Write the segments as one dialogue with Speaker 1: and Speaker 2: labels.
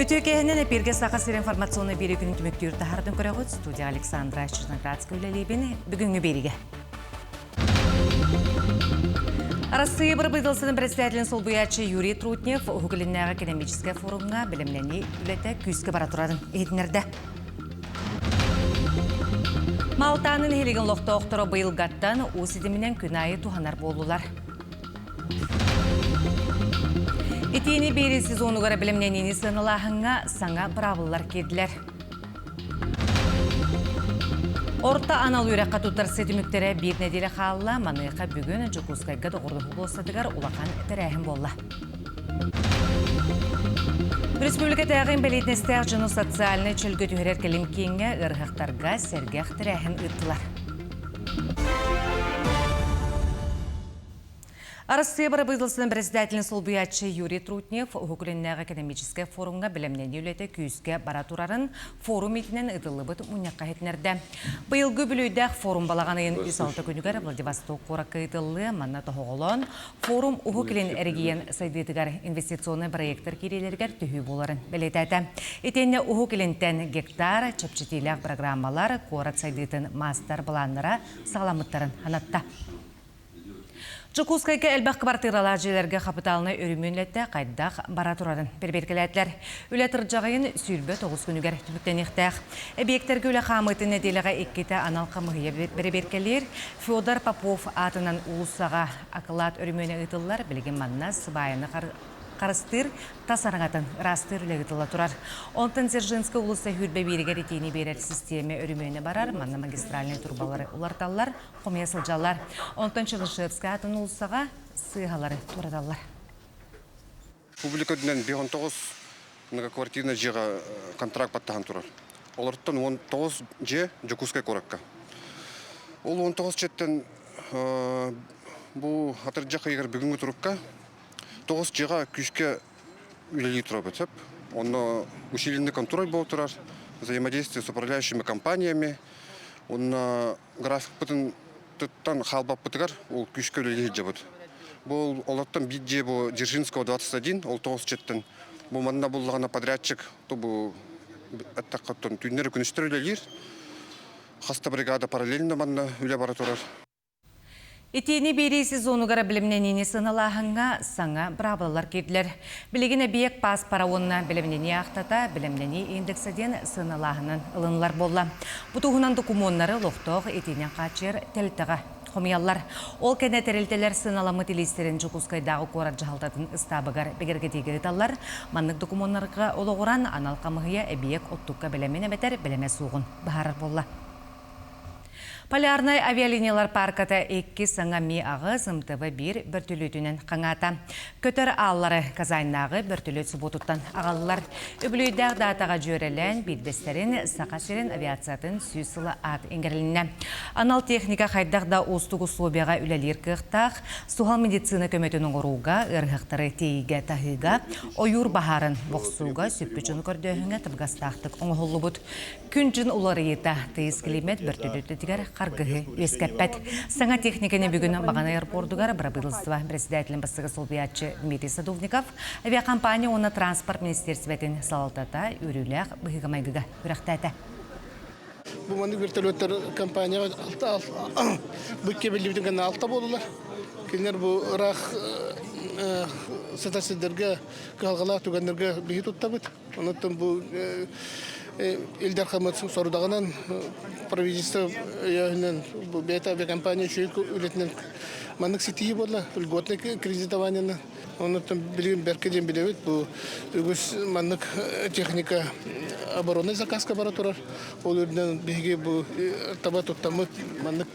Speaker 1: Үтүө киэһэнэн эпииргэ Саха сирин информационнай биэрии күнүн түмүктүүр таһаардын көрөҕүт. Студия Александра Черноградская үлэлиибин. Бүгүҥҥү биэриигэ. Арассыыйа бырабыыталыстыбатын председателин солбуйааччы Юрий Трутнев Уһук Илиннээҕи экономическай форумҥа бэлэмнэнии үлэтэ күүскэ бара турарын иһитиннэрдэ. Малтааны нэһилиэгин олохтоохторо быйылгаттан уу ситиминэн күн аайы туһанар буоллулар. Итиини биэрии сезонугар бэлэмнэниини сыаналааһыҥҥа саҥа быраабыллар киирдилэр. Орто анал үөрэххэ туттарсыы түмүктэрэ биир нэдиэлэ хаалла. Маныаха бүгүн Дьокуускайга доҕордоһуу болуоссатыгар улахан тэрээһин буолла. Республикатааҕы инбэлиитинэстээх дьону социальнай чөлгө түһэрэр кэлим кииҥҥэ ыарыһахтарга сэргэх тэрээһин ыыттылар. Арассыыйа бырабыыталыстыбатын председателин солбуйааччы Юрий Трутнев Уһук Илиннээҕи экономическай форумҥа бэлэмнэнии үлэтэ күүскэ бара турарын форум иитинэн ыытыллыбыт мунньахха иһитиннэрдэ. Быйылгы үбүлүөйдээх форум балаҕан ыйын 3-6 күнүгэр Владивосток куоракка ыытыллыа. Манна тоһоҕолоон форум Уһук Илин эрэгийиэн сайдыытыгар инвестиционнай бырайыактар киириилэригэр төһүү буоларын бэлиэтээтэ. Итиэннэ Уһук Илинтэн гектар, чэпчэтиилээх программалар, куорат сайдыытын маастар-былааннара саҕаламмыттарын санатта. Дьокуускайга элбэх кыбартыыралаах дьиэлэргэ хапытаалынай өрөмүөн үлэтэ хайдах бара турарын бэрэбиэркэлээтилэр. Үлэ тырдьаҕайын 29 күнүгэр түмүктэниэхтээх. Эбийиэктэргэ үлэ хаамыытын нэдиэлэҕэ иккитэ анал хамыыһыйа бэрэбиэркэлиир. Федор Попов аатынан уулуссаҕа акылаат өрөмүөнэ ыытыллар. Билигин манна сыбаайаны харыстыыр, тас араҥатын ыраастыыр үлэ ыытылла турар. Онтон Дзержинскэй уулусса сүүрбэ бииригэр итиини биэрэр систиэмэ өрөмүөнэ барар. Манна магистральнай турбалары уларыталлар, хомуйа сылдьаллар. Онтон Челышевскай атын уулуссаҕа сыыһалары туораталлар.
Speaker 2: Публика үрдүнэн 59 многоквартирный дьиэҕэ контракт баттаһан турар. Олортон 19 дьиэ Дьокуускай куоракка. Ол 19 дьиэттэн бу атырдьах ыйыгар бүгүҥҥү турукка 9 дьиэҕэ күүскэ үлэлии турабыт сөп. Онно усиленный контроль буола турар, взаимодействие с управляющими компаниями. Онно графикпытын туттан хаалбаппытыгар ол күүскэ үлэлии сылдьабыт. Бу олортон биир дьиэ бу Дзержинского 21, ол тоҕус дьиэттэн бу манна буллаҕына подрядчик то бу эттэххэ түүннэри күнүстэр үлэлиир. Хас да бригада параллельно манна үлэ бара турар.
Speaker 1: Итиини биэрии сезонугар бэлэмнэниини сыаналааһыҥҥа саҥа быраабылалар киирдилэр. Билигин эбийиэк пааспара уонна бэлэмнэнии аахтата бэлэмнэнии индексэ диэн сыаналааһынын ылынылар буолла. Бу туһунан докумуоннары олохтоох итиинэн хааччыйар тэрилтэҕэ хомуйаллар. Ол кэннэ тэрилтэлэр сыаналаммыт илиистэрин Дьокуускайдааҕы куорат дьаһалтатын ыстаабыгар бигэргэтиигэ ыыталлар. Маннык докумуоннарга олоҕуран анал хамыыһыйа эбийиэк оттукка бэлэмин эбэтэр бэлэмэ суоҕун быһаарар буолла. Полярнай авиалиниялар паарката икки саҥа Ми-8 МТВ-1 бөртөлүөтүнэн хаҥаата. Көтөр ааллары Казаннааҕы бөртөлүөт собуотуттан аҕаллылар. Үбүлүөйдээх даатаҕа дьүөрэлээн биирдэстэрин Саха сирин авиациятын 100 сыла аат иҥэрилиннэ. Анал техника хайдах да уустук условияҕа үлэлиир кыахтаах, суһал медицина көмөтүн оҥорууга, ыарыһахтары тиэйиигэ таһыыга, ойуур баһаарын бохсууга, сүппүт дьону көрдөөһүҥҥэ табыгастаахтык оҥоһуллубут. Күн-дьыл уларыйыыта тыйыс килиимэт бөртөлүөтүгэр харгыһы үөскэппэт. Саҥа техниканы бүгүн Баҕана аэропордугар бырабыыталыстыба председателин бастакы солбуйааччы Дмитрий Садовников, авиакомпания уонна транспорт министиэристибэтин салалтата үөрүүлээх быһыыга-майгыга күрэхтээтэ.
Speaker 3: Бу маннык вертолеттар компанияҕа бу кэбиллибитин кэннэ алта буоллулар. Кинилэр бу ыраах сытар сирдэргэ кыһалҕалаах түгэннэргэ биһи туттабыт. Онуттан бу Ил Дархаммыт сорудаҕынан правительство өйөөһүнэн бу бэйэтэ авиакомпания үчүгэй үлэтинэн маннык ситиһии буолла льготное кредитованиены. Онуттан билигин бэркэ диэн билэбит бу үгүс маннык техника оборонный заказка бара турар. Ол үрдүнэн биһиги бу таба туттаммыт маннык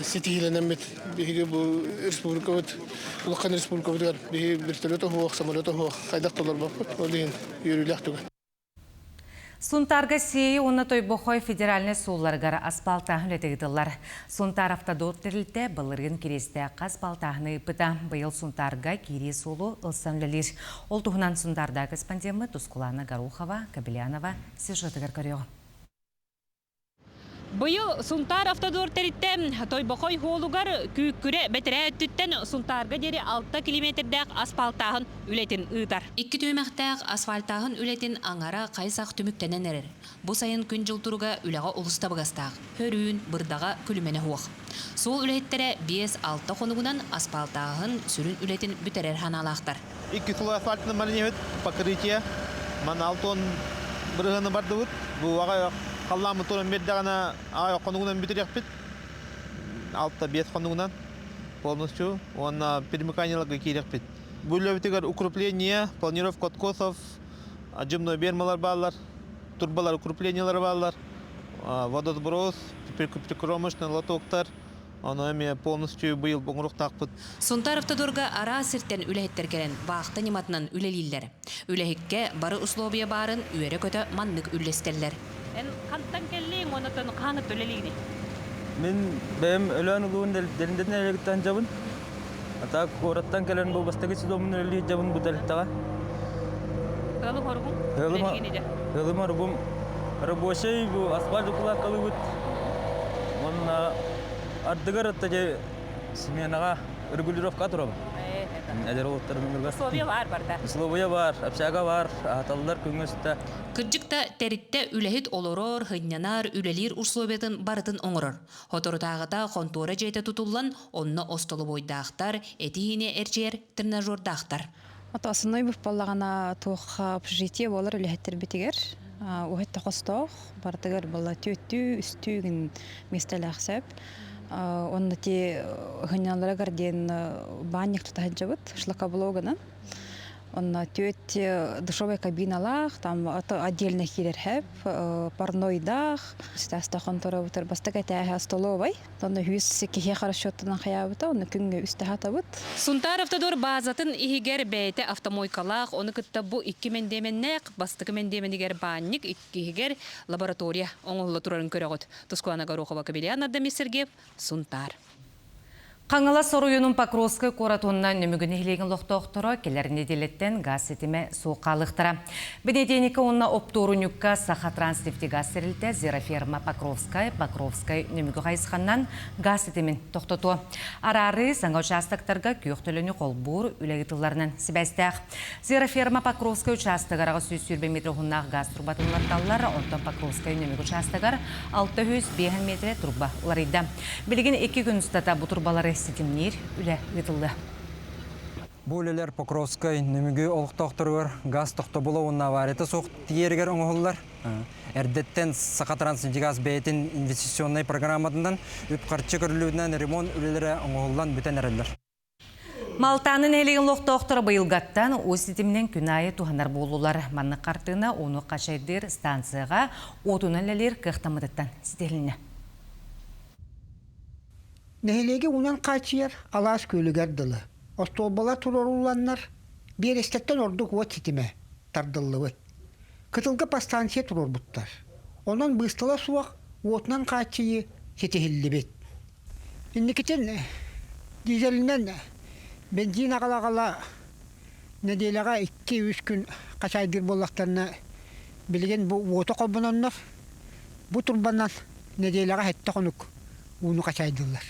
Speaker 3: ситиһиилэнэммит биһиги бу республикабыт улахан республикабытыгар биһиги вертолет оһуох, самолет оһуох хайдах толорбоппут ол иһин үөрүүлээх түгэн.
Speaker 1: Сунтаарга Сиэйи уонна Тойбохой федеральнай суолларыгар аспаалтааһын үлэтэ ыытыллар. Сунтаар автодор тэрилтэ былырыын Кириэстээххэ аспаалтааһыны ыыппыта. Быйыл Сунтаарга киирии суолу ылсан үлэлиир. Ол туһунан Сунтаардаах корреспондеммыт Тускулаана Горохова, Кобелянова сюжетыгар көрүөҕүҥ.
Speaker 4: Быйыл Сунтаар Автодор тэрилтэ Тойбохой суолугар Күүккүрэ бэтэрээ өттүттэн Сунтаарга диэри 6 километрдээх аспаалтааһын үлэтин ыытар. Икки түһүмэхтээх асфальтааһын үлэтин аҥара хайсах түмүктэнэн эрэр. Бу сайын күн-дьыл туруга үлэҕэ олус табыгастаах. Хөрүүн, бырдаҕа, күлүмэнэ суох. Суол үлэһиттэрэ 5-6 хонугунан аспаалтааһын сүрүн үлэтин бүтэрэр санаалаахтар.
Speaker 5: Икки сыл асфальтынан баран покрытие ман алтон бырыһыаны бардыбыт. Бу аҕай халлааммыт туран биэрдэҕинэ аҕай хонугунан бүтүрүөхпүт. Алта-биэс хонугунан полностью уонна перемыканиеларга киириэхпит. Бу үлэбитигэр укрепление, планировка откосов, отжимной фермалар бааллар, турбалар укреплениелары бааллар, водосброс, прикормочный лотоктар, ону эмиэ полностью быйыл оҥоруохтаахпыт.
Speaker 4: Сунтаар Автодорга араас сиртэн үлэһиттэр кэлэн баахта ньыматынан үлэлииллэр. Үлэһиккэ бары условия баарын үөрэ-көтө маннык үллэстэллэр. Эн хантан кэллиҥ уонна хаһан үлэлиигиний?
Speaker 6: Мин бэйэм Өлөөн улууһун Дэлиндэтин нэһилиэгиттэн дьабын. А так куораттан кэлэн бу бастакы сезоммун үлэлии дьабын бу тэрилтэҕэ.
Speaker 4: Ыалым хоругум?
Speaker 6: Ыалым хоругум рабочий бу асфальт укулааккалыыбыт. Уонна ардыгар атта дьэ сменаҕа регулировка турабын. Эдэр уолаттарым
Speaker 4: Условия баар барда.
Speaker 6: Условия баар, общага баар, аһаталлар күҥҥэ үстэ.
Speaker 4: Кырдьык да, тэрилтэ үлэһит олорор, сынньанар, үлэлиир условиятын барытын оҥорор. Соторутааҕыта хонтуора дьиэтэ тутуллан, онно остолобуойдаахтар, эти-иини эрчийэр тренажердаахтар.
Speaker 7: Ото основной буоллаҕына туох общежитие буолар үлэһиттэрбитигэр уһат хостоох барытыгар буолла түөттүү үстүү гын миэстэлээх сөп онно ти сынньаналларыгар диэн баанньык тута сылдьабыт шлакоблогынан Онно түөрт душевой кабиналаах, там отдельно киирэр хэп, парнойдаах, ситаста хонторобутар бастакы этээһэ столовай. Онно үс киһиэхэ расчеттанан хайаабыта, онно күҥҥэ үс таһатабыт.
Speaker 4: Сунтаар Автодор баазатын иһигэр бэйэтэ автомойкалаах, ону кытта бу икки мэндиэмэннээх, бастакы мэндиэмэнигэр баанньык, иккиһигэр лаборатория оҥоһулла турарын көрөҕүт. Тускулана Горохова, Кабельян Ардамир Сергеев, Сунтаар.
Speaker 1: Хаҥалас оройуонун Покровскай куорат уонна Нөмүгү нэһилиэгин олохтоохторо кэлэр нэдиэлэттэн газ ситимэ суох хаалыахтара. Бэнидиэнньиккэ уонна оптуорунньукка Сахатранснефтегаз тэрилтэ Зероферма Покровскай, Покровскай Нөмүгү хайысханнан газ ситимин тохтотуо. Араары саҥа учаастактарга күөх төлөнү холбуур үлэ ыытылларынан сибээстээх. Зероферма Покровскай учаастагар 820 метр уһуннаах газ турбатын уларыталлар, онтон Покровскай Нөмүгү учаастагар 605 метрэ турба уларыйда. Билигин икки күн устата бу турбалары ситимниир үлэ ыытыллыа.
Speaker 8: Бу үлэлэр Покровскай Нөмүгү олохтоохторугар газ тохтобула уонна аварията суох тиийэригэр оҥоһуллар. Эрдэттэн Сахатранснефтегаз бэйэтин инвестиционнай программатынан үп-харчы көрүллүбүтүнэн ремонт үлэлэрэ оҥоһуллан бүтэн эрэллэр.
Speaker 1: Малтааны нэһилиэгин олохтоохторо быйылгаттан уу ситиминэн күн аайы туһанар буоллулар. Маннык хартыына ууну хачайдыыр станцияҕа уотунан үлэлиир кыахтаммытыттан ситиһилиннэ.
Speaker 9: Нэһилиэги уунан хааччыйар алаас күөлүгэр дылы остуолбалар туруорулланнар, биэрэстэттэн ордук уот ситимэ тардыллыбыт. Кытылга подстанция туруорбуттар. Онон быыстала суох уотунан хааччыйыы ситиһиллибит. Инникитин дизелинэн бензин аҕала-аҕала нэдиэлэҕэ икки-үс күн хачайдыыр буоллахтарына, билигин бу уоту холбононнор, бу турбанан нэдиэлэҕэ сэттэ хонук ууну хачайдыыллар.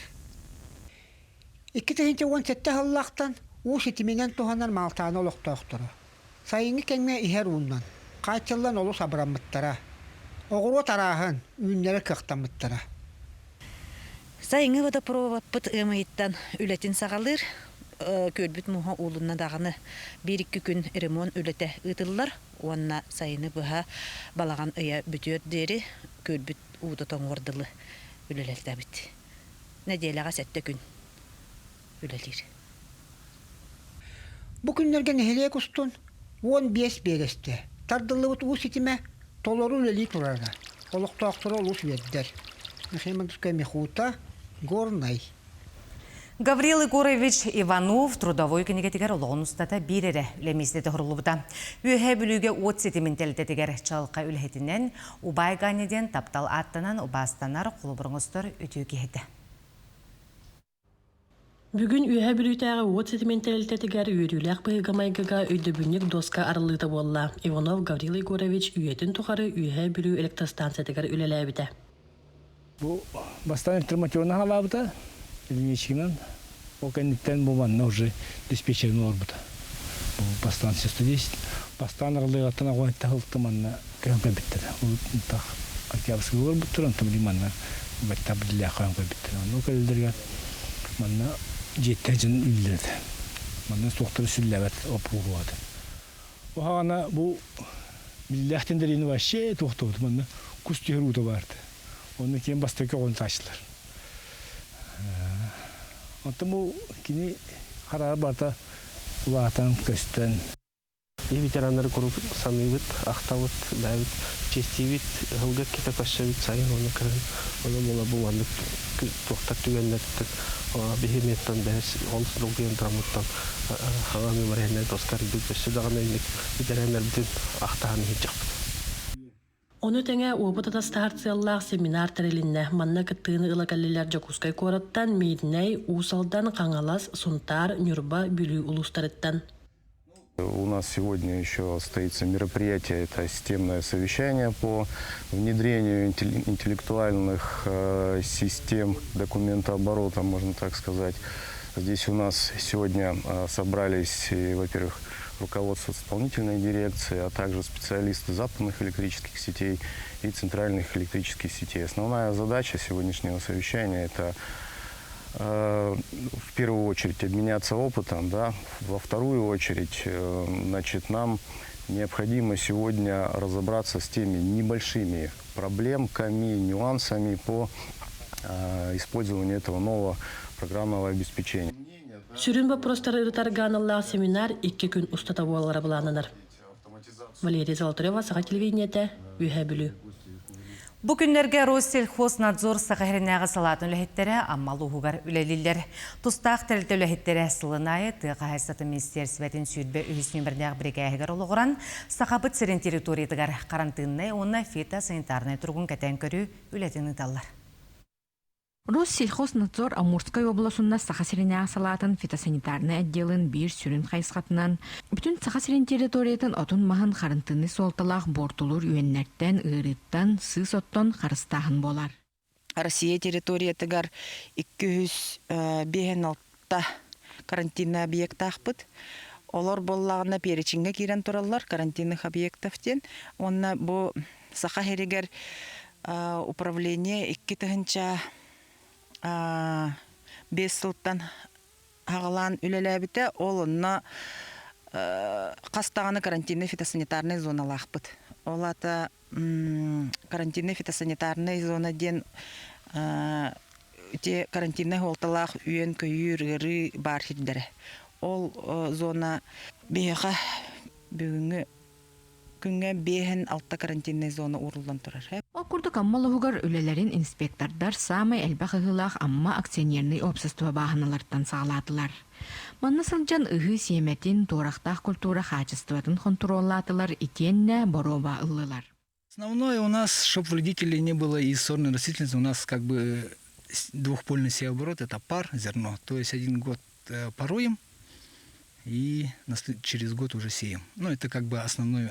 Speaker 9: 2017 сыллаахтан уу ситиминэн туһанар Маалтааны олохтоохторо Сайыҥҥы кэмҥэ иһэр ууннан хааччыллан олус абыраммыттара. Оҕуруот арааһын үүннэрэр кыахтаммыттара.
Speaker 10: Сайыҥҥы водопроводпыт ыам ыйыттан үлэтин саҕалыыр. Күөлбүт мууһа уулунна даҕаны биир-икки күн ремонт үлэтэ ыытыллар уонна сайыны быһа балаҕан ыйа бүтүөр диэри күөлбүт уута тоҥуор дылы үлэлэтэбит. Нэдиэлэҕэ сэттэ күн үлэлиир.
Speaker 9: Бу күннэргэ нэһилиэк устун 15 биэрэстэ тардыллыбыт уу ситимэ толору үлэлии турара олохтоохтору олус үөрдэр. Михаил Мандускай Михута, Горнай.
Speaker 1: Гаврил Егорович Иванов трудовой кинигэтигэр олоҕун устата биир эрэ үлэ миэстэтэ оһоруллубута. Үөһээ Бүлүүгэ уот ситимин тэрилтэтигэр чалка үлэһитинэн Убай Ганя диэн таптал ааттанан убаастанар холобур оҥостор үтүө киһи этэ.
Speaker 11: Бүгүн Үөһээ Бүлүүтээҕи уот ситимин тэрилтэтигэр үөрүүлээх быһыыга-майгыга өйдөбүнньүк дуоска арыллыыта буолла. Иванов Гаврил Егорович үйэтин тухары Үөһээ Бүлүү электростанциятыгар үлэлээбитэ.
Speaker 12: Бу бастаан электромоторун аҕалаабыта, линейщигынан. Ол кэнниттэн бу манна уже диспетчерин олорбута. Бу бастаан 110, бастаан аралыгаттан аҕа таһылты манна көһөн кэлбиттэр. Ол Октябрьскай олорбуттар, онтон билигин манна баттаа билилээх көһөн кэлбиттэр. Онно кэлэллэригэр манна дьиэттэн дьон үллэр этэ. Манна суохтары сүллэбэт оппугуот. Оһаҕана бу биллээх тендерини вообще туохтуубут манна кус түһэр уута баарты. Онно киэн бастакы оҕон таачылар. Оттон бу кини хараар барта улаатан көстөн.
Speaker 13: И ветераннары куруук саныыбыт, ахтабыт, бэйэбит чиэстиибит, ыһылга китэ көрсөбүт сайын уонна кыһын. Онон була бу маннык туохтар түгэннэриттэн биһи меттан бэһис олус долгуйан тураммыттан хаҥа мемориальнай доска арыйбыт өссө даҕаны инник ветераннарбытын ахтаһан иһдьэхпит.
Speaker 11: Ону тэҥэ уопут атастаһар сыаллаах семинар тэрилиннэ. Манна кыттыыны ыла кэллилэр Дьокуускай куораттан, Мииринэй, Уус Алдан, Хаҥалас, Сунтаар, Ньурба, Бүлүү улуустарыттан.
Speaker 14: У нас сегодня еще состоится мероприятие, это системное совещание по внедрению интеллектуальных систем документооборота, можно так сказать. Здесь у нас сегодня собрались, во-первых, руководство исполнительной дирекции, а также специалисты западных электрических сетей и центральных электрических сетей. Основная задача сегодняшнего совещания – это в первую очередь обменяться опытом, да, во вторую очередь, значит, нам необходимо сегодня разобраться с теми небольшими проблемками, нюансами по использованию этого нового программного обеспечения.
Speaker 11: Сүрүн боппуруостары ырытарга аналлаах семинар икки күн устата буолара былааннанар. Валерия Золотарева, Саха телевидениетэ, Үөһээ Бүлүү.
Speaker 1: Бу күннэргэ Россельхознадзор Саха сиринээҕи салаатын үлэһиттэрэ Амма улууһугар үлэлииллэр. Тустаах тэрилтэ үлэһиттэрэ сылын аайы тыа хаһаайыстыбатын министиэристибэтин 23 нүөмэрдээх биригээһигэр олоҕуран, Сахабыт сирин территориятыгар харантыыннай уонна фитосанитарнай туругун кэтээн көрүү үлэтин ыыталлар.
Speaker 15: Россельхознадзор Амурскай обласунна Саха сиринээҕи салаатын фитосанитарнай отделын биир сүрүн хайысхатынан бүтүн Саха сирин территориятын отун-маһын харантыыннай суолталаах буортулуур үөннэртэн, ыарыыттан, сыыс оттон харыстааһын буолар.
Speaker 16: Россия территориятыгар 256 карантинный объектаахпыт. Олор буоллаҕына перечиҥҥэ киирэн тураллар карантинных объектов диэн. Уонна бу Саха сиригэр управление 2005 сылтан аҕалаан үлэлээбитэ. Ол онно хас даҕаны карантиннай фитосанитарнай зоналаахпыт. Ол аата карантиннай фитосанитарнай зона диэн ити карантиннай суолталаах үөн-көйүүр ыарыы баар сирдэрэ. Ол зона биһиэхэ бүгүҥҥү Күҥҥэ биэһин алта карантиннай зона ууруллан турар.
Speaker 15: Ол курдук Амма улууһугар үлэлэрин инспектордар саамай элбэх ыһыылаах Амма акционернай уопсастыба бааһыналарыттан саҕалаатылар. Манна сылдьан ыһыы сиэмэтин, туорахтаах культура хаачыстыбатын хонтуруоллаатылар итиэннэ боруоба ыллылар.
Speaker 17: Основное у нас, чтобы вредителей не было и сорной растительности, у нас как бы двухпольный сеоборот, это пар, зерно. То есть один год паруем и через год уже сеем. Ну, это как бы основной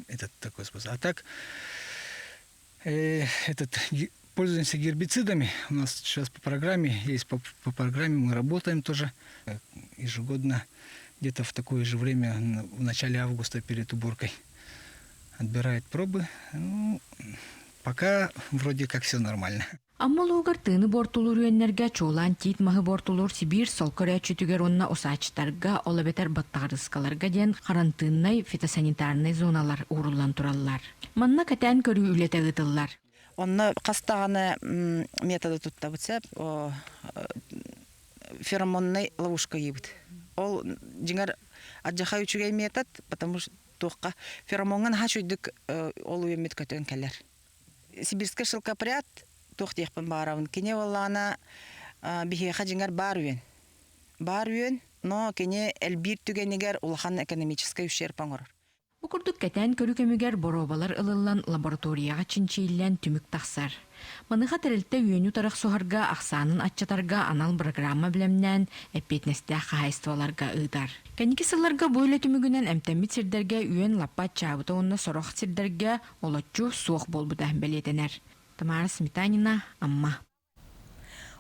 Speaker 17: этот такой способ. А так, этот, пользуемся гербицидами. У нас сейчас по программе, есть по, по программе, мы работаем тоже ежегодно, где-то в такое же время, в начале августа перед уборкой отбирает пробы. Ну, пока вроде как все нормально.
Speaker 15: Амма улуугар тыыны буортулуур үөннэргэ чуолаан тиит маһы буортулуур Сибиир солко өрөөччүтүгэр уонна усаачтарга, ол эбэтэр баттаҕарыскаларга диэн харантыыннай фитосанитарнай зоналар ууруллан тураллар. Манна кэтээн көрүү үлэтэ ыытыллар.
Speaker 16: Онно хас даҕаны методы туттабыт сөп. Феромоннай ловушка ыйыбыт. Ол дьиҥэр адьаха үчүгэй метод, потому что туохха феромоҥҥа наһаа үчүгэйдик ол үйэммит көтөн кэлэр. Сибирскэй шелкопряд туох диэхпин баҕарабын. Кини буоллаҕына биһиэхэ дьиҥэр баар үөн. Баар үөн, но кини элбиир түгэнигэр улахан экономическай ущерб оҥорор.
Speaker 15: Бу курдук кэтээн көрүү кэмигэр боруобалар ылыллан лабораторияҕа чинчийиллэн түмүк тахсар. Маныаха тэрилтэ үөнү утары охсуһарга, ахсаанын аччатарга анал бырагыраамма бэлэмнээн, эппиэтинэстээх хаһаайыстыбаларга ыытар. Кэнники сылларга бу үлэ түмүгүнэн эмтэммит сирдэргэ үөн лаппа аччаабыта уонна сорох сирдэргэ олоччу суох буолбута бэлиэтэнэр. Тамара Сметанина, Амма.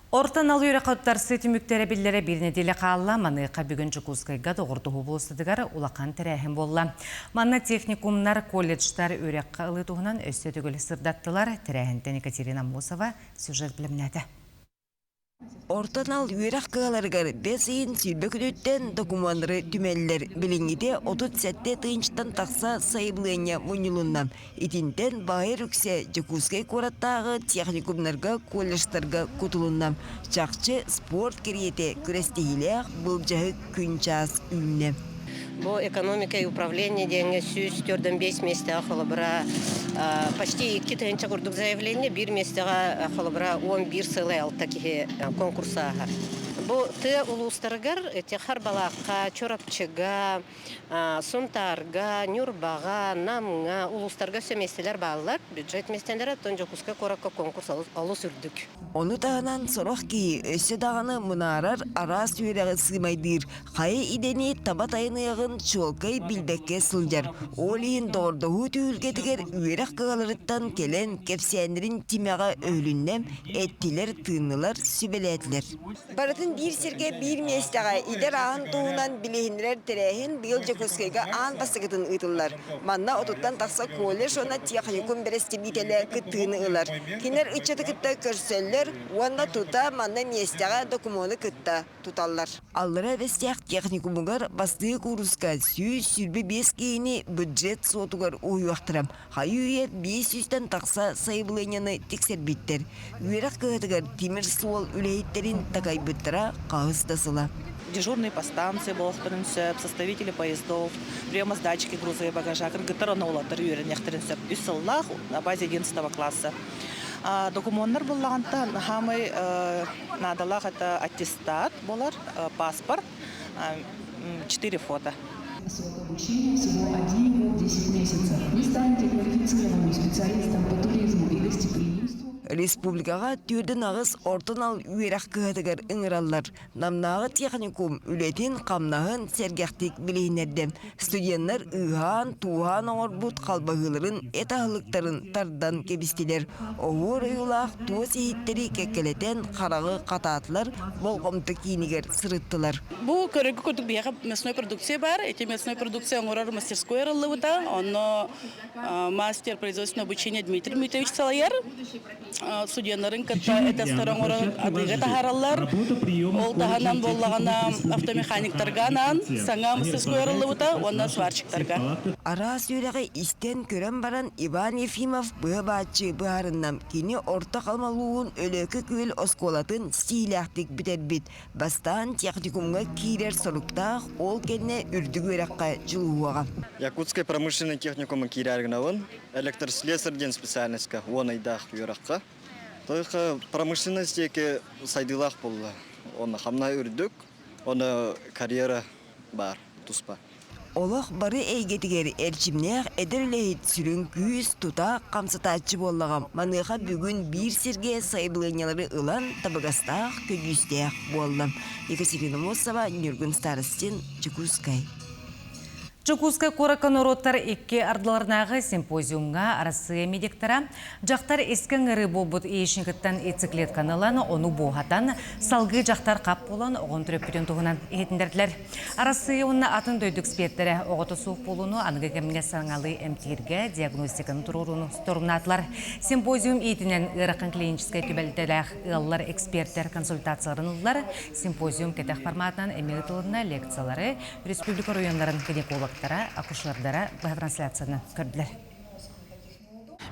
Speaker 1: Орто анал үөрэххэ туттарсыы түмүктэрэ биллэрэ биир нэдиэлэ хаалла. Маныаха бүгүн Дьокуускайга доҕордоһуу болуоссатыгар улахан тэрээһин буолла. Манна техникумнар, колледжтар үөрэххэ ылыы туһунан өссө төгүл сырдаттылар. Тэрээһинтэн Екатерина Аммосова сюжет бэлэмнээтэ.
Speaker 18: Орто анал үөрэх кыһаларыгар бэс ыйын 20 күнүттэн докумуоннары түмэллэр. Билиҥҥитэ 37 тыһыынчаттан тахса сайабылыанньа мунньулунна. Итинтэн баайар үксэ Дьокуускай куораттааҕы техникумнарга, колледжтарга кутулунна. Чахчы, спорт кэриэтэ күрэстэһиилээх былдьаһык күн-чаас үүннэ.
Speaker 19: Бу экономика и управление диэҥҥэ 145 миэстэҕэ холобура почти 2 тыһыынча курдук заявление, биир миэстэҕэ холобура 11,6 киһи конкурс ааһар. Бу тыа улуустарыгар эти Харбалаахха, Чурапчыга, Сунтаарга, Ньурбаҕа, Намҥа улуустарга өссө миэстэлэр бааллар. Бюджет миэстэлэрэ, оттон Дьокуускай куоракка конкурс олус үрдүк.
Speaker 18: Ону таһынан сорох киһи өссө даҕаны мунаарар араас үөрэҕи сыымайдыыр, хайа идэни таба тайаныаҕын чуолкай билбэккэ сылдьар. Ол иһин доҕордоһуу түһүлгэтигэр үөрэх кыһаларыттан кэлэн кэпсээннэрин тимэҕэ өһүлүннэ, эттилэр-тыыннылар, сүбэлээтилэр. Барытын биир сиргэ биир миэстэҕэ идэ арааһын туһунан билиһиннэрэр тэрээһин быйыл Дьокуускайга аан бастакытын ыытыллар. Манна отуттан тахса колледж уонна техникум бэрэстэбиитэлэ кыттыыны ылар. Кинилэр ыччаты кытта көрсөллөр уонна тута манна миэстэҕэ докумуону кытта туталлар. Аллара Бэстээх техникумугар бастакы кууруска 125 киһини бюджет суотугар уһуйуохтара. Хайыы-үйэ 500-тэн тахса сайабылыанньаны тиксэрбиттэр. Үөрэх кыһатыгар тимир суол үлэһиттэрин такайбыттара хаһыс да сыла.
Speaker 20: Дежурные по станции буолуохтарын сөп, составители поездов, приема-сдачки груза и багажа кыргыттар уонна уолаттар үөрэниэхтэрин сөп. Үс сыллаах на базе 11 класса. Докумуоннар буллаҕынтан хаамай наадалаах это аттестат болар, паспорт, четыре фото.
Speaker 21: Срок обучения всего один год 10 месяцев. Вы станете квалифицированным специалистом по туризму и гостеприимству.
Speaker 18: Республикаҕа түөрдэн аҕыс орто анал үөрэх кыһатыгар ыҥыраллар. Намнааҕы техникум үлэтин-хамнаһын сэргэхтик билиһиннэрдэ. Студеннар ыыһаан, тууһаан оҥорбут халбаһыыларын эт аһылыктарын тардан кэбистилэр. Оһуор ойуулаах туос иһиттэри кэккэлэтэн хараҕы хатаатылар, болҕомто киинигэр сырыттылар.
Speaker 22: Бу көрөргө курдук биһиэхэ мясной продукция баар. Ити мясной продукция оҥорор мастерской арыллыбыта. Онно мастер производственного обучения Дмитрий Дмитриевич салайар. Студеннарын кытта этастары оҥорон атыыга таһаараллар. Ол таһынан буоллаҕына автомеханиктарга анаан саҥа мастерской арыллыбыта уонна сварщиктарга.
Speaker 18: Араас үөрэҕи истэн-көрөн баран Иван Ефимов быһа-бааччы быһаарынна. Кини Орто Халыма улууһун Өлөөкө Күөл оскуолатын ситиһиилээхтик бүтэрбит. Бастаан техникумҥа киирэр соруктаах, ол кэннэ үрдүк үөрэххэ дьулуһуоҕа.
Speaker 23: Якутскай промышленный техникуму киирэр гынабын. Электрослесарь диэн специальностька уон ыйдаах үөрэххэ. Только промышленность диэки сайдыылаах буолла. Онно хамнаһа үрдүк, онно карьера баар туспа.
Speaker 18: Олох бары эйгэтигэр эрчимнээх эдэр үлэһит сүрүн күүс, тутаах хамсатааччы буоллаҕа. Маныаха бүгүн биир сиргэ сайабылыанньалары ылан табыгастаах, көдьүүстээх буолла. Екатерина Мосова, Ньургун Старостин, Дьокуускай.
Speaker 1: Дьокуускай куоракка норуоттар икки ардыларынааҕы симпозиумҥа Арассыыйа медиктара дьахтар искэ ыҥырыы буолбут яичникыттан яйцеклетканы ылан, ону буоһатан, салгыы дьахтар хап буолан оҕон төрөппүтүн туһунан иһитиннэрдилэр. Арассыыйа уонна атын дойду экспертэрэ оҕото суох буолууну аныгы кэмҥэ саҥалыы эмтииргэ диагностиканы туруорууну торумнаатылар. Симпозиум иитинэн ыарахан клиническэй түбэлтэлээх ыаллар экспертэр консультацияларын ыллар. Симпозиум кэтэх форматынан эмиэ ыытылынна лекциялары республика оройуоннарын гинекологтара, акушердара быһа трансляцияны көрдүлэр.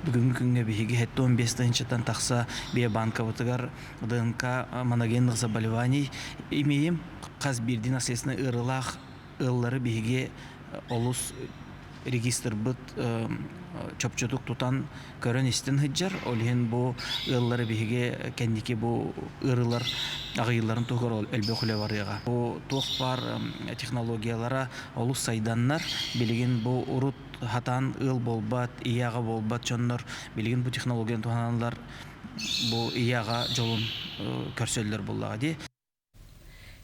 Speaker 24: Бүгүҥҥү күҥҥэ биһиги 75 тыһыынчаттан тахса биобанкабытыгар ДНК моногенных заболеваний имеем. Хас биирдии наследственный ыарыылаах ыаллары биһиги олус регистрбыт чопчутук тутан көрөн-истэн сылдьар. Ол иһин бу ыаллары биһиги кэнники бу ыарыылар аҕыйыылларын туһугар элбэх үлэ барыаҕа. Бу туох баар технологиялара олус сайданнар, билигин бу урут хатаан ыал буолбат, ийэ-аҕа буолбат дьоннор билигин бу технологияны туһаналлар, бу ийэ-аҕа дьолун көрсөллөр буоллаҕа дии.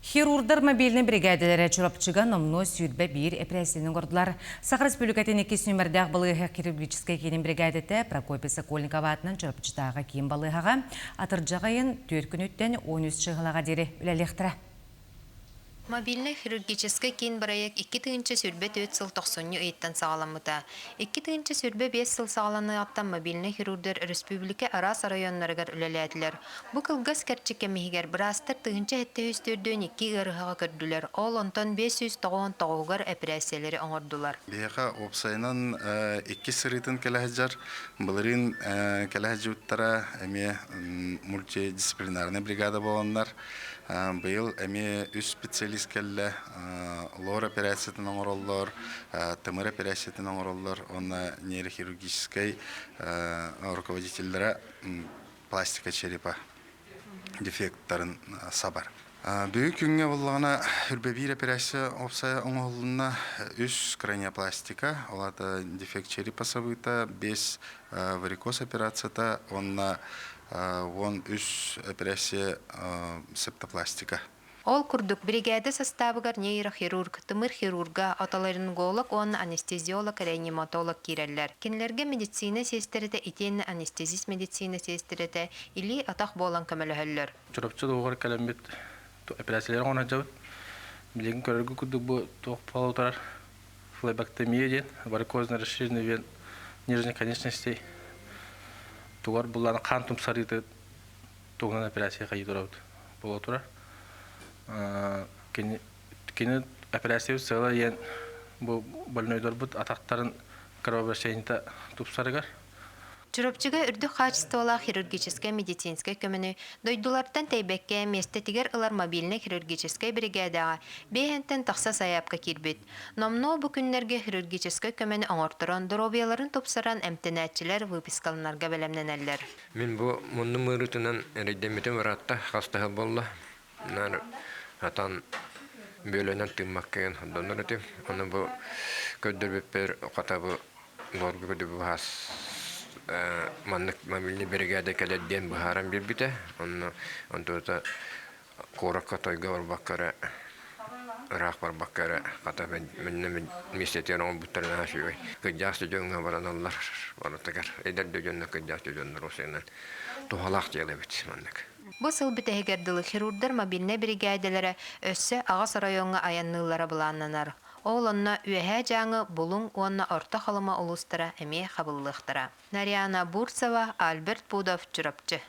Speaker 1: Хирурдар мобильнай биригээдэлэрэ Чурапчыга номнуо 21 эпэрээссийэни оҥордулар. Саха Республикатын иккис нүмердээх балыыһа хирургическай киинин биригээдэтэ Прокопий Сокольников аатынан Чурапчытааҕы киин балыыһаҕа атырдьах ыйын 4 күнүттэн 13 чыыһылаҕа диэри үлэлиэхтэрэ.
Speaker 2: Мобильнай хирургическай киин бырайыак 2024 сыл тохсунньу ыйыттан саҕаламмыта. 2025 сыл саҕаланыаҕыттан мобильнай хирурдар өрөспүүбүлүкэ араас оройуоннарыгар үлэлээтилэр. Бу кылгас кэрчик кэм иһигэр быраастар 1742 ыарыһаҕы көрдүлэр, ол онтон 599-угар эпэрээссийэлэри оҥордулар.
Speaker 3: Биһиэхэ уопсайынан иккис сырыытын кэлэ сылдьар. Былырыын кэлэ сылдьыбыттара эмиэ мультидисциплинарнай бригада буоланнар, быйыл эмиэ үс специалист кэллэ. Лор операциятын оҥороллор, тымыр операциятын оҥороллор уонна нейрохирургическай руководителлэрэ пластика черепа дефекттарын сабар. Бүгүн күҥҥэ буоллаҕына үрбэбиир операция уопсайа оҥоһулунна үс краниопластика, ол аата дефект черепа сабыыта, бес варикоз операцията уонна 13 операция септопластика.
Speaker 2: Ол курдук, биригээдэ састаабыгар нейрохирург, тымыр хирурга, отоларинголог уонна анестезиолог-реаниматолог киирэллэр. Кинилэргэ медицина сиэстэрэтэ итиэннэ анестезист медицина сиэстэрэтэ илии-атах буолан көмөлөһөллөр.
Speaker 5: Чурапчы туһугар кэлэммит операциялары оҥоро сылдьабыт. Билигин көрөргүт курдук бу туох буола турар флебэктомия диэн варикозно расширенный вен нижних конечностей тугар буллаан хаан тумсарыыты туһунан операция хайыы турабыт буола турар. Кини, кини операция сыала диэн бу больнойдорбут атахтарын кровообращениета тупсарыгар.
Speaker 2: Чурапчыга үрдүк хаачыстыбалаах хирургическай медицинскэй көмөнү дойдулартан тэйбэккэ миэстэтигэр ылар мобильнай хирургическай биригээдэҕэ биэһэнтэн тахса сайаапка киирбит. Номнуо бу күннэргэ хирургическай көмөнү оҥорторон, доруобуйаларын тупсаран эмтэнээччилэр выпискаланарга бэлэмнэнэллэр.
Speaker 6: Мин бу муннум ыарыытынан эрэйдэммитим ыраатта, хас да сыл буолла. Наар атан бүөлэнэн тыыммакка донор этим. Ону бу көрдөрбүппэр хата бу лорга көрдөрбүт маннык мобильный биригээдэ кэлэр диэн быһааран биэрбитэ. Онно онтуота куоракка тойго барбакка эрэ ыраах барбакка эрэ хата мэннэ миэстэтигэр оҥорбуттарын наһаа үчүгэй. Кырдьаҕас да дьоҥҥо бараналлар барытыгар. Эдэр да дьонно кырдьаҕас да дьоннор осуйанан туһалаах дьыала эбит маннык.
Speaker 2: Бу сыл бүтэһигэр дылы хирурдар мобильнай биригээдэлэрэ өссө аҕыс оройуоҥҥа айанныыллара былааннанар. Ол онно Үөһээ Дьааҥы, Булуҥ уонна Орто Халыма улуустара эмиэ хабыллыахтара. Нарьяна Бурцева, Альберт Пудов, Чурапчы.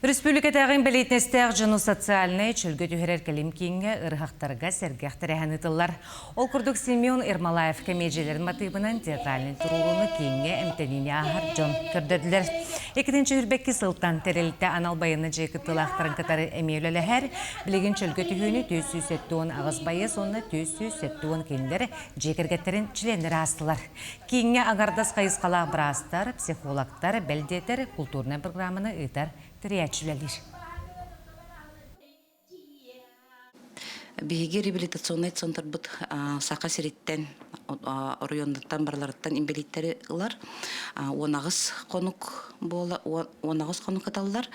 Speaker 1: Республикатааҕы инбэлиитинэстээх дьону социальнай чөлгө түһэрэр кэлим кииҥҥэ ырыһахтарга сэргэх тэрээһин ыытыллар. Ол курдук Семен Ермолаев кэмиэдьийэлэрин матыыбынан театральнай туруулууну кииҥҥэ эмтэниини ааһар дьон көрдөрдүлэр. Иккитинчи үрбэкки сылтан тэрилтэ анал байыаннай дьиэ кыттыылаахтарын кытары эмиэ үлэлэһэр. Билигин чөлгө түһүүнү 478 байыас уонна 470 кинилэр дьиэ кэргэттэрин чилиэннэрэ аастылар. Кииҥҥэ аҥардас хайысхалаах быраастар, психологтар, бэл диэтэр, култуурунай программаны ыытар тэрийээччи үлэлиир.
Speaker 10: Биһиги реабилитационнай центрбыт Саха сириттэн, оройуоннартан барыларыттан инбэлииттэри ылар. 18 хонук буола 18 хонук ыталлар.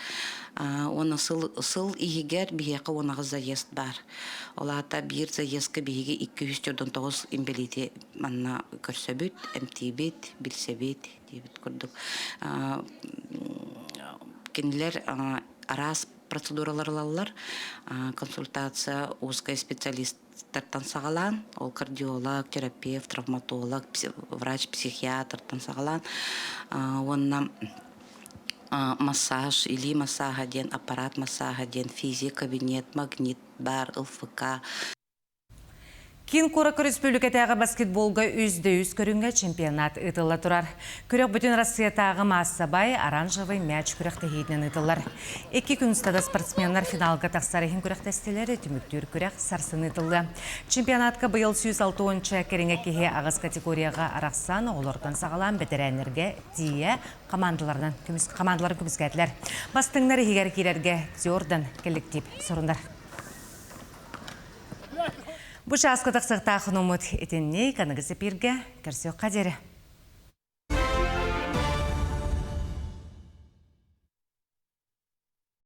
Speaker 10: Уонна сыл, сыл иһигэр биһиэхэ 18 заезд баар. Ол аата биир заездка биһиги 249 инбэлиити манна көрсөбүт, эмтиибит, билсэбит диэбит курдук. Кинилэр араас процедуралар ылаллар. Консультация узкай специалисттартан саҕалаан, ол кардиолог, терапевт, травматолог, врач-психиатртан саҕалаан уонна массаж, илии массааһа диэн, аппарат массааһа диэн, физик кабинет, магнит бар, ЛФК.
Speaker 1: Киин куоракка республикатааҕы баскетболга үс да үс көрүҥҥэ чемпионат ыытылла турар. Күрэх бүтүн Россиятааҕы маассабай оранжевый мяч күрэхтэһиитинэн ыытыллар. Икки күн устата спортсменнар финалга тахсар иһин күрэхтэстилэр, түмүктүүр күрэх сарсын ыытыллыа. Чемпионатка быйыл 160 кэриҥэ киһи аҕыс категорияҕа арахсан, оҕолортон саҕалаан бэтэрээннэргэ тиийэ командаларынан командаларын көмүскээтилэр. Бастыҥнар иһигэр киирэргэ Тёрдан коллектив сорунар. Бу чааска тахсыахтаах хонуммут итинник аныгы сепиргэ көрсүөххэ диэри.